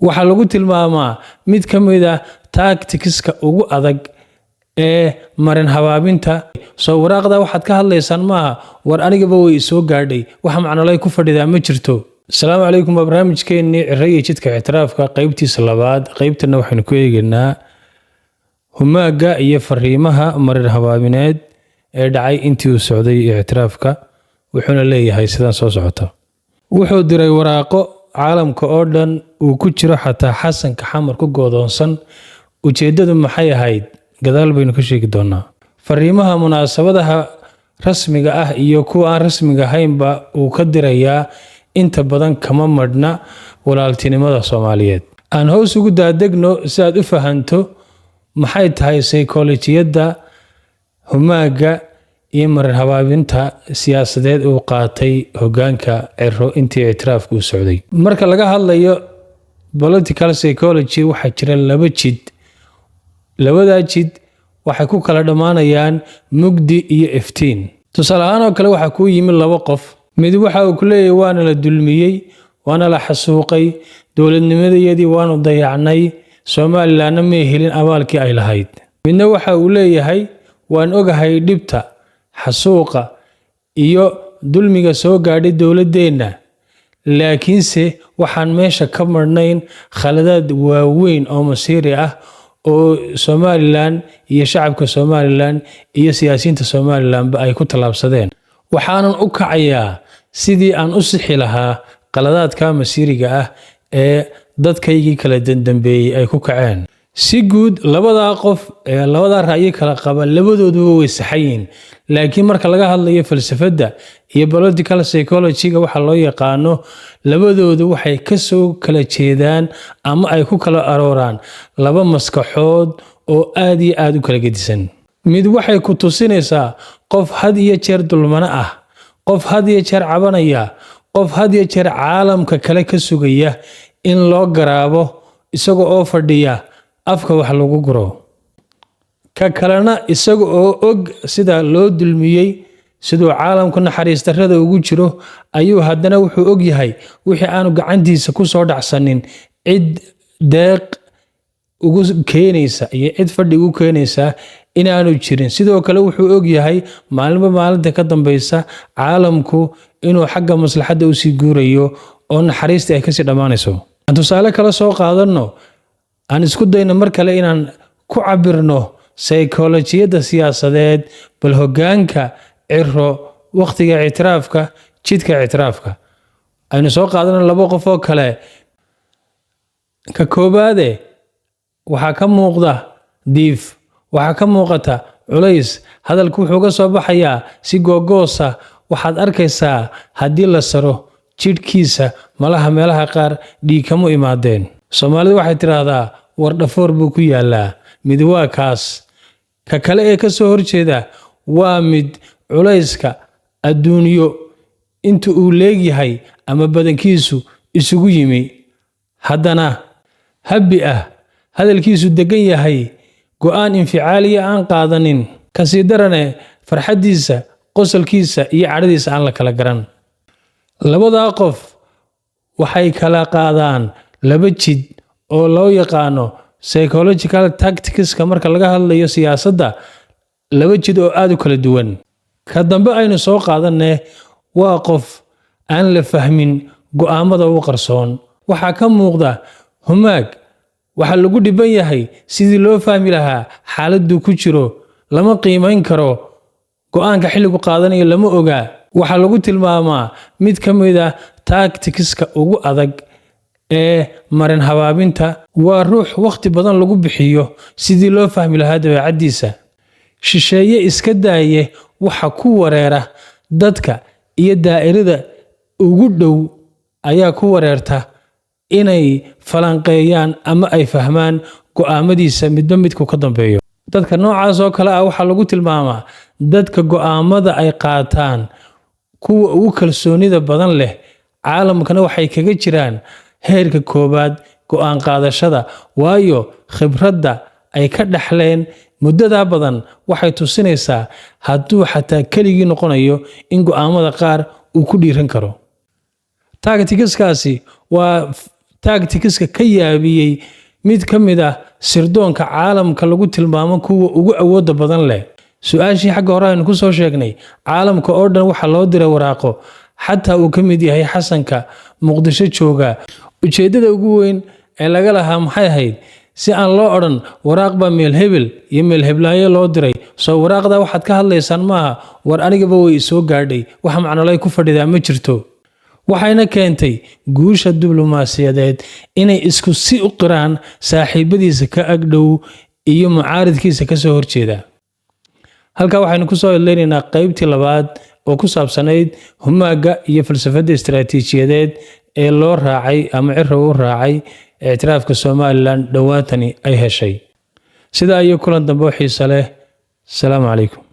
Waxaa lagu tilmaamaa mid ka mid ah tactics-ka ugu adag ee marin habaabinta. Soo waraaqda waxaad ka hadlaysaan maaha? War anigaba way isoo gaadhay, wax macnolay ku fadhidaa ma jirto. Asalaamu calaykum. Waa barnaamijkeennii Ciro iyo Jidka Ictiraafka, qeybtiisa labaad. Qeybtana waxaynu ku eegaynaa humaaga iyo fariimaha marin habaabineed ee dhacay intii uu socday ictiraafka. Wuxuuna leeyahay sidaan soo socota: wuxuu diray waraaqo caalamka oo dhan uu ku jiro, xataa Xasanka Xamar ku goodoonsan. Ujeeddadu maxay ahayd? Gadaal baynu ka sheegi doonaa. Fariimaha munaasabadaha rasmiga ah iyo kuwa aan rasmiga ahaynba uu ka dirayaa inta badan kama madhna walaaltinimada Soomaaliyeed. Aan hoos ugu daadegno si aad u fahanto maxay tahay saykolojiyadda humaaga iyo marin habaabinta siyaasadeed uu qaatay hogaanka Ciro intii ictiraafku uu socday. Marka laga hadlayo political psychology, waxaa jira laba jid. Labadaa jid waxay ku kala dhammaanayaan mugdi iyo iftiin. Tusaale ahaan oo kale, waxaa kuu yimid laba qof. Mid waxa uu ku leeyahay: "Waana la dulmiyey, waana la xasuuqay, dowladnimadayadii waanu dayacnay, Somalilandna may helin abaalkii ay lahayd." Midna waxa uu leeyahay: "Waan ogahay dhibta, xasuuqa iyo dulmiga soo gaadhay dowladdeenna, laakiinse waxaan meesha ka marnayn khaladaad waaweyn oo masiiri ah oo Somaliland iyo shacabka Somaliland iyo siyaasiyiinta Somalilandba ay ku tallaabsadeen. Waxaanan u kacayaa sidii aan u sixi lahaa qaladaadka masiiriga ah ee dadkaygii kala dandambeeyey ay ku kaceen." Si guud, labadaa qof ee labadaa ra'yi kala qaba labadooduba way saxan yihiin, laakiin marka laga hadlayo falsafadda iyo political psychology-ga waxa loo yaqaano, labadoodu waxay kasoo kala jeedaan ama ay ku kala arooraan laba maskaxood oo aad iyo aad u kala gedisan. Mid waxay ku tusinaysaa qof had iyo jeer dulmano ah, qof had iyo jeer cabanaya, qof had iyo jeer caalamka kale ka sugaya in loo garaabo, isaga oo fadhiya afka wax lagu guro. Ka kalena, isaga oo og sida loo dulmiyey, siduu caalamku naxariis darrada ugu jiro, ayuu haddana wuxuu og yahay wixii aanu gacantiisa ku soo dhacsanin, cid deeq ugu keenaysa iyo cid fadhi ugu keenaysa inaanu jirin. Sidoo kale, wuxuu og yahay maalinba maalinta ka dambeysa caalamku inuu xagga maslaxadda usii guurayo oo naxariista ay kasii dhammaanayso. Aan tusaale kale soo qaadanno. Aan isku dayno mar kale inaan ku cabirno saykolojiyadda siyaasadeed bal hoggaanka Ciro wakhtiga ictiraafka, jidka ictiraafka. Aynu soo qaadano laba qof oo kale. Ka koobaade waxaa ka muuqda diif, waxaa ka muuqata culays. Hadalku wuxuu ka soo baxayaa si googoosa. Waxaad arkaysaa haddii la saro jidhkiisa, malaha meelaha qaar dhiig kama imaadeen. Soomaalidu waxay tidhaahdaa: "War dhafoor buu ku yaalaa." Mid waa kaas. Ka kale ee ka soo horjeeda waa mid culayska adduunyo inta uu leegyahay ama badankiisu isugu yimi, haddana habi ah, hadalkiisu degan yahay, go'aan inficaaliya aan qaadanin, kasii darane farxaddiisa, qosolkiisa iyo cadhadiisa aan la kala garan. Labadaa qof waxay kala qaadaan laba jid oo loo yaqaano psychological tacticska marka laga hadlayo siyaasadda, laba jid oo aad u kala duwan. Ka dambe aynu soo qaadanne waa qof aan la fahmin go'aamada u qarsoon. Waxaa ka muuqda humaag. Waxaa lagu dhiban yahay sidii loo fahmi lahaa xaaladuu ku jiro. Lama qiimayn karo, go'aanka xilligu qaadanayo lama ogaa. Waxaa lagu tilmaamaa mid ka mid ah tacticska ugu adag ee marin habaabinta. Waa ruux wakhti badan lagu bixiyo sidii loo fahmi lahaa dabeecaddiisa. Shisheeye iska daaye, waxa ku wareera dadka iyo daa'irada ugu dhow ayaa ku wareerta inay falanqeeyaan ama ay fahmaan go'aamadiisa midba midku ka dambeeyo. Dadka noocaas oo kale ah waxaa lagu tilmaamaa dadka go'aamada ay qaataan kuwa ugu kalsoonida badan leh. Caalamkana waxay kaga jiraan heerka koowaad go'aan qaadashada, waayo khibradda ay ka dhaxleen muddadaa badan waxay tusinaysaa hadduu xataa keligii noqonayo in go'aamada qaar uu ku dhiiran karo. Tacticskaasi waa tacticska ugu adag ee marin habaabinta. Tactics-ka ka yaabiyey mid ka mid ah sirdoonka caalamka lagu tilmaamo kuwa ugu awoodda badan leh. Su-aashii xagga hore aynu ku soo sheegnay, caalamka oo dhan waxaa loo diray waraaqo, xataa uu ka mid yahay Xasanka Muqdisho jooga. Ujeeddada ugu weyn ee laga lahaa maxay ahayd? Si aan loo odhan waraaq baa meel hebel iyo meel heblaayo loo diray. Soo waraaqda waxaad ka hadlaysaan maaha? War anigaba way isoo gaadhay, wax macnolay ku fadhidaa ma jirto. Waxayna keentay guusha diblomaasiyadeed inay isku si u qiraan saaxiibadiisa ka agdhow iyo mucaaridkiisa kasoo horjeeda. Halkaa waxaynu kusoo idlaynaynaa qeybtii labaad oo ku saabsanayd humaaga iyo falsafadda istaraatiijiyadeed ee loo raacay ama Ciro u raacay ictiraafka Somaliland dhowaantani ay heshay. Sidaa iyo kulan dambe oo xiise leh. Asalaamu calaykum.